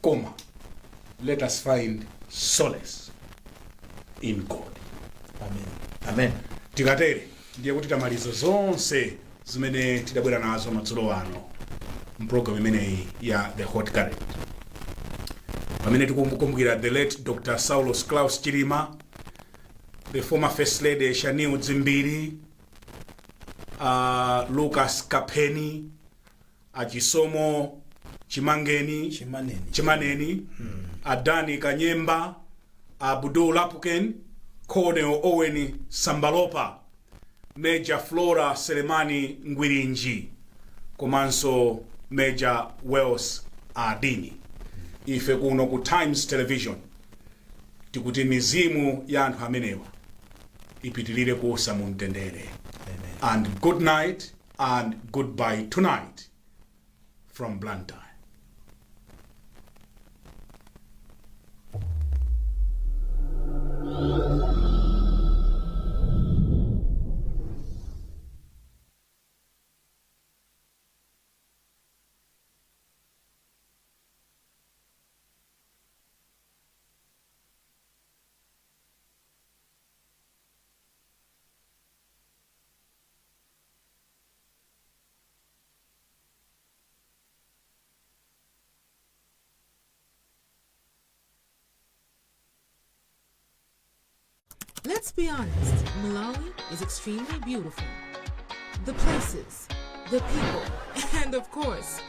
koma let us find solace in God. Amen. Amen. Tikatere ndiye kuti tamaliza zonse zimene tidabwera nazo madzulo ano mpulogalamu imeneyi ya The Hot Current, pamene tikukumbukira the late Dr Saulos Klaus Chilima, the former First Lady Shanil Dzimbiri, Lucas Kapeni, Achisomo Chimangeni, Chimaneni. Chimaneni, Adani Kanyemba, Abdul Lapuken, Colonel Owen Sambalopa, Major Flora Selemani Ngwirinji, komanso Major Wells Adini. Ife kuno ku Times Television tikuti mizimu ya anthu amenewa ipitilire kuusa mu mtendere. Amen. And good night and goodbye tonight from Blantyre. Let's be honest, Malawi is extremely beautiful. The places, the people, and of course,